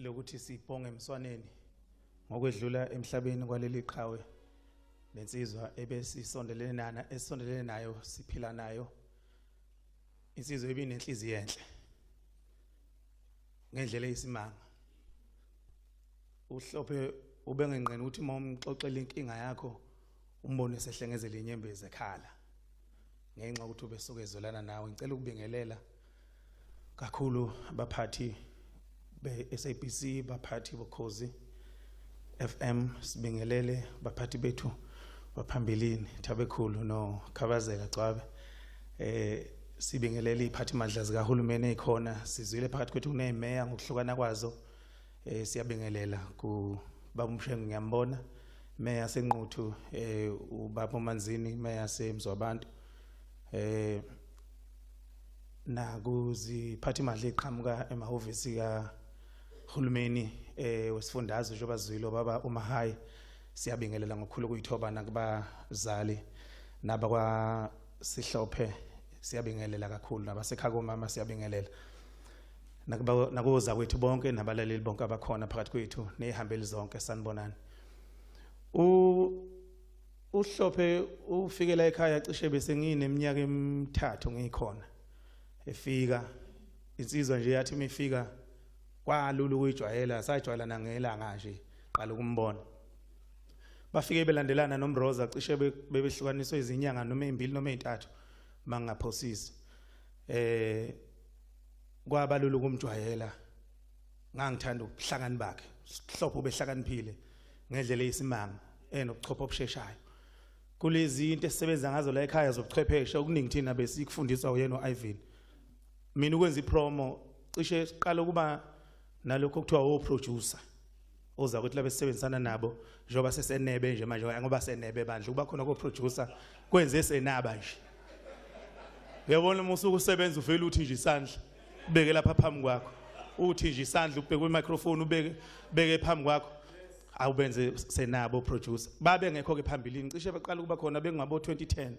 Lokuthi sibonge emswaneni ngokwedlula emhlabeni kwaleli qhawe lensizwa ebesisondelene nana esondelene nayo siphila nayo, insizwa ebinenhliziyo enhle ngendlela eyisimanga. Uhlophe ubengenqeni ukuthi uma umxoxela inkinga yakho umbone sehlengezela inyembezi ekhala ngenxa ukuthi ubesuke ezolana nawe. Ngicela ukubingelela kakhulu abaphathi be-SABC, baphathi bokhozi FM, sibingelele baphathi bethu baphambilini, Thabekhulu no Khabazela Gcwabe. Sibingelele iphathimandla zikahulumeni ezikhona, sizwile phakathi kwethu kunezimeya ngokuhlukana kwazo. Siyabingelela ku baba uMshengu, ngiyambona meya senquthu, ubaba uManzini, meya semzwabantu, nakuziphathimandla eqhamuka emahhovisi kahulumeni wesifundazwe, njengoba sizwile baba uMahayi. Siyabingelela ngokukhulu ukuyithoba nakubazali nabakwa Sihlophe, siyabingelela kakhulu nabasekhaya komama, siyabingelela nakuba nakuza kwethu bonke nabalaleli bonke abakhona phakathi kwethu nezihambeli zonke, sanibonani. Uhlophe ufikela ekhaya cishe bese ngineminyaka emithathu ngikhona. Efika insizwa nje yathi imifika kwalula ukuyijwayela, sajwayelana ngelanga nje qala ukumbona. Bafike belandelana noMroza, cishe bebehlukaniswe izinyanga noma ezimbili noma ezintathu mangingaphosisi. Kwabalula ukumjwayela, ngangithanda ubuhlakani bakhe. Sihlophe ubehlakaniphile ngendlela eyisimanga, enobuchopho obusheshayo kulezi into esisebenza ngazo la ekhaya zobuchwepheshe. Okuningi thina besikufundiswa uyena uIvan. Mina ukwenza ipromo cishe siqala ukuba nalokho okuthiwa o producer oza ukuthi labe sisebenzisana nabo, njengoba sesenebe nje manje, ngoba senebe bandla kuba khona ko producer kwenze senaba nje. Uyabona uma usuke usebenza uvela uthi nje isandla ubeke lapha phambi kwakho, uthi nje isandla ubheke microphone, ubeke beke phambi kwakho, awubenze senabo producer. Babe ngekho ke phambilini, cishe baqala ukuba khona bengabo 2010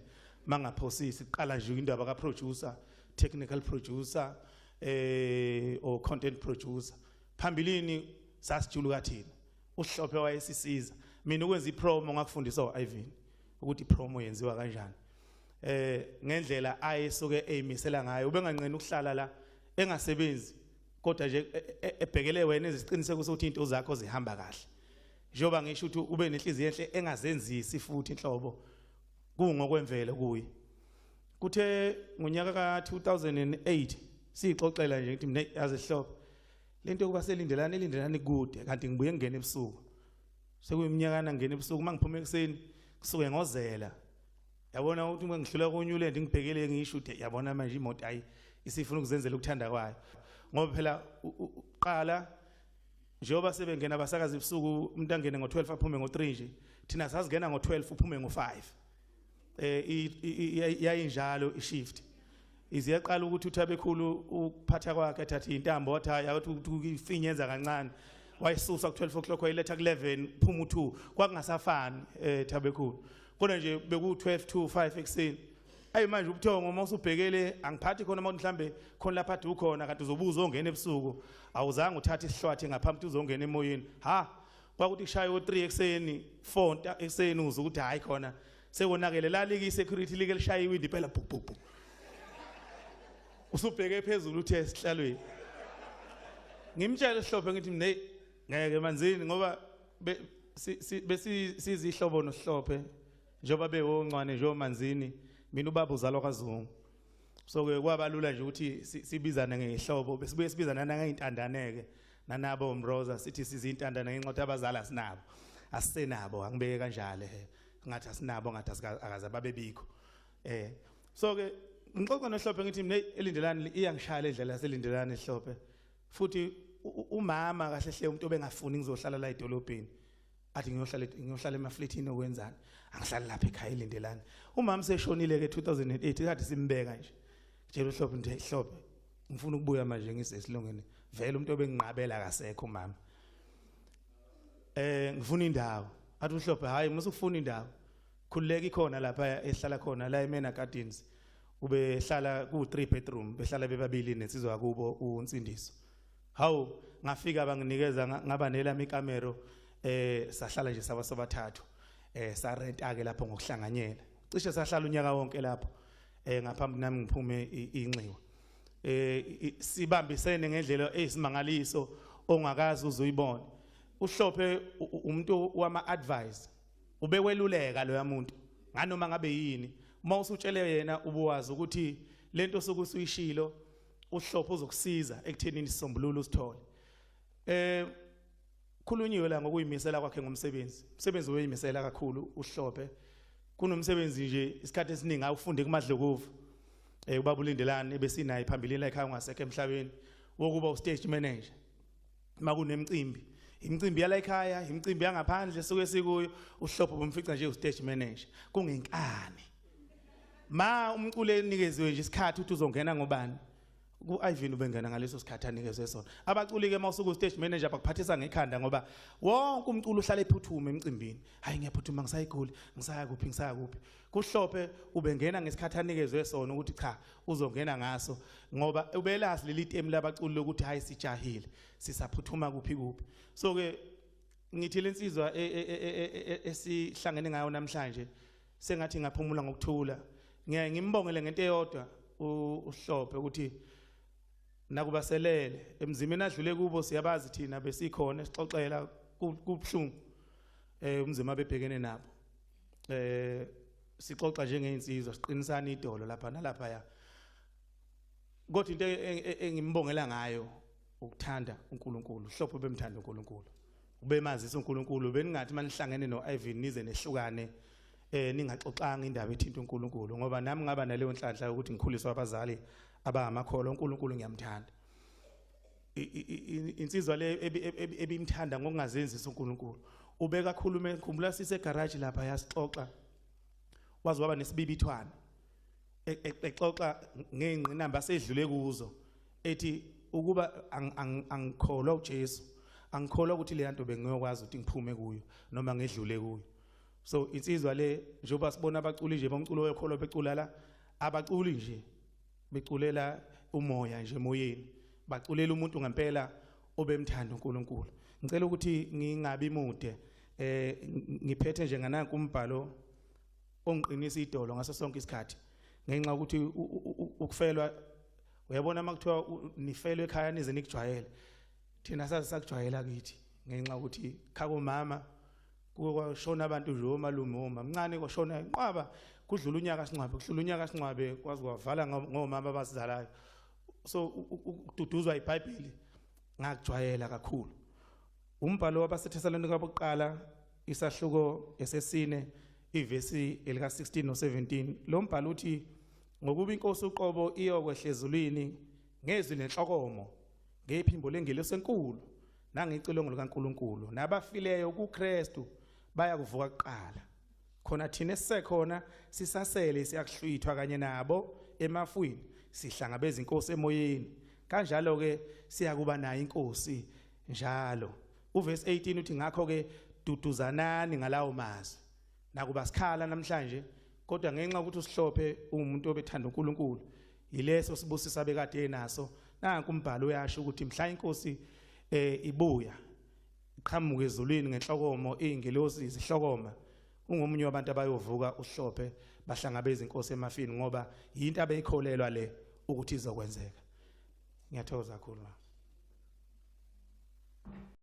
mangaphosisi, qala nje indaba ka producer, technical producer or content producer. Phambilini sasijuluka thina, uhlophe wayesisiza. Mina ukwenza ipromo ngakufundiswa uIvan ukuthi ipromo yenziwa kanjani, ngendlela ayesuke eyimisela ngayo. Ubenganqeni ukuhlala la engasebenzi, kodwa nje ebhekele wena iziqiniseko sokuthi into zakho zihamba kahle. Njengoba ngisho ukuthi ube nenhliziyo enhle engazenzisi futhi inhlobo, kungokwemvelo kuye. Kuthe ngonyaka ka2008 sixoxela nje ngithi mina, yazi Hlophe, lento yokuba selindelana elindelani kude, kanti ngibuye ngene ebusuku, sekuyiminyakana ngene ebusuku. Mangiphuma ekuseni kusuke ngozela, yabona ukuthi uma ngihlula koNewland ngibhekele ngisho ukuthi yabona manje imoto ayi isifuna ukuzenzela ukuthanda kwayo, ngoba phela qala njengoba sebengena abasakazi ebusuku, umuntu angene ngo12 aphume ngo3 nje, thina sazingena ngo12 uphume ngo5. Yayinjalo ishift. Iziyaqala ukuthi uThabekhulu ukuphatha kwakhe athathe intambo, wathi hayi, ukuthi ufinyeza kancane, wayisusa ku12 o'clock wayiletha ku11, phuma u2. Kwakungasafani, Thabekhulu, kodwa nje beku 12 to 5 ekseni. Ayi manje ubuthongo uma usubhekele angiphathi khona, uma mhlambe khona lapha ade ukhona kanti uzobuza ongena ebusuku, awuzange uthathe isihlwathi ngaphambi ukuthi uzongena emoyeni. Ha, kwakuthi kushaya u3 ekseni, 4 ekseni, uze ukuthi hayi khona sekonakele lalike i-security like lishaya iwindi phela, bhu bhu bhu, usubheke phezulu uthe esihlalweni. Ngimtshele Sihlophe ngithi mina ngeke Manzini, ngoba besi sizihlobo noSihlophe njengoba bewoncwane nje oManzini, mina ubaba uzalwa kaZungu, so ke kwabalula nje ukuthi sibizane ngehlobo. Besibuye sibizana nangeyintandane ke nanabo Mroza, sithi sizintandane ngenxa yokuthi abazali asinabo, asisenabo, angibeke kanjalo he, ngathi asinabo, ngathi akaze babebikho. So ke ngixoxa noHlophe ngithi mina elindelani iyangishaya le ndlela yaselindelani Hlophe. Futhi umama kahle hle umuntu obengafuni ngizohlala la edolobheni, athi ngiyohlala emafletini, okwenzani, angihlali lapha ekhaya elindelani. Umama seshonile ke 2008, kade simbeka nje. Tshela uHlophe nje, Hlophe, ngifuna ukubuya manje ngise esilungeni, vele umuntu obenginqabela akasekho umama, ngifuna indawo. Athi uHlophe, hayi, musukufuna indawo, khululeka, ikhona lapha ehlala khona la eMena Gardens. Ubehlala ku 3 bedroom, behlala bebabili nensizwa kubo uNsindiso. Hawu, ngafika banginikeza ngaba nelami ikamero, sahlala nje saba sobathathu, sarenta ke lapho ngokuhlanganyela. Cishe sahlala unyaka wonke lapho ngaphambi nami ngiphume inxiwa. Sibambisene ngendlela eyisimangaliso ongakazi uzuyibona. Uhlophe umuntu wama advice, ubekweluleka loya muntu nganoma ngabe yini. Uma usutshele yena ubuwazi ukuthi lento osuke usuyishilo uhlophe uzokusiza ekuthenini isisombululo usithole. Khulunyiwe la ngokuyimisela kwakhe ngomsebenzi. Umsebenzi uyimisela kakhulu uhlophe. Kunomsebenzi nje isikhathi esiningi awufunde kuMadlokovu. Ubaba uLindelani ebesinaye phambilini la ekhaya ungasekho emhlabeni, wokuba ustage manager. Makunemicimbi, imicimbi yala ekhaya, imicimbi yangaphandle suke sikuyo, uhlophe bomfica nje ustage manager. Kungenkani. Ma umculo enikeziwe nje isikhathi ukuthi uzongena ngobani, ku-Ivan ubengena ngaleso sikhathi anikezwe sona. Abaculi ke mawusuku stage manager bakuphathisa ngekhanda ngoba wonke umculo uhlala ephuthume emcimbini. Hayi ngiyaphuthuma ngisayiguli, ngisaya kuphi, ngisaya kuphi. Kuhlophe ubengena ngesikhathi anikezwe sona ukuthi cha uzongena ngaso, ngoba ubelazi leli temu labaculi lokuthi hayi sijahile, sisaphuthuma kuphi kuphi. So ke ngithi lensizwa esihlangene ngayo namhlanje sengathi ngaphumula ngokuthula. Ngiyaye ngimbongele ngento eyodwa uhlophe ukuthi nakubaselele emzimeni adlule kubo siyabazi thina besikhona esixoxela kubhlungu umzima bebhekene nabo. Sixoxa njengeinsizwa siqinisana idolo lapha nalapha ya. Kodwa into engimbongela ngayo ukuthanda uNkulunkulu, uhlophe bemthanda uNkulunkulu. Ubemazisa uNkulunkulu, beningathi manihlangene noIvan nize nehlukane ningaxoxanga indaba ethinta uNkulunkulu, ngoba nami ngaba naleyo nhlanhla ukuthi ngikhuliswe abazali abangamakholwa. uNkulunkulu ngiyamthanda. Insizwa le ebimthanda ngokungazenzisi uNkulunkulu. Ubeka khulume, khumbula sise garage lapha yasixoxa, waze waba nesibibithwana exoxa ngengqinamba asedlule kuzo, ethi ukuba angikholwa uJesu, angikholwa ukuthi le nto bengiyokwazi ukuthi ngiphume kuyo noma ngedlule kuyo. So insizwa le njengoba sibona abaculi nje bomculo wekholo becula la, abaculi nje beculela umoya nje emoyeni, baculela umuntu ngempela obemthanda uNkulunkulu. Ngicela ukuthi ngingabi mude, ngiphethe nje ngananku umbhalo ongiqinisa idolo ngaso sonke isikhathi, ngenxa ukuthi ukufelwa, uyabona makuthiwa nifelwe ekhaya nize nikujwayele, thina saze sakujwayela kithi ngenxa ukuthi khako mama kwashona abantu nje omalume omamncane kwashona inqwaba, kudlula unyaka singcwabe, kudlula unyaka singcwabe, kwaze kwavala ngomama abasizalayo. So ukududuzwa iBhayibheli ngakujwayela kakhulu. Umbhalo wabaseThesalonika bokuqala isahluko esesine ivesi elika 16 no 17, lo mbhalo uthi ngokuba inkosi uqobo iyokwehla ezulwini ngezwi lenhlokomo, ngephimbo lengelosi enkulu nangecilongo likaNkulunkulu, nabafileyo kuKristu bayakuvuka kuqala. Khona thina esisekhona sisasele siyakuhlwithwa kanye nabo emafwini, sihlangabeza inkosi emoyeni, kanjalo ke siyakuba nayo inkosi njalo. Uverse 18 uthi ngakho ke duduzanani ngalawo mazwi. Nakuba sikhala namhlanje, kodwa ngenxa ukuthi usihlophe umuntu obethanda uNkulunkulu, yileso sibusisa bekade enaso. Nanku umbhalo uyasho ukuthi mhla inkosi ibuya iqhamuke ezulwini ngenhlokomo, izingelosi zihlokoma, ungomunye wabantu abayovuka uhlophe bahlangabeza inkosi emafini, ngoba yinto abeyikholelwa le ukuthi izokwenzeka. Ngiyathokoza kakhulu.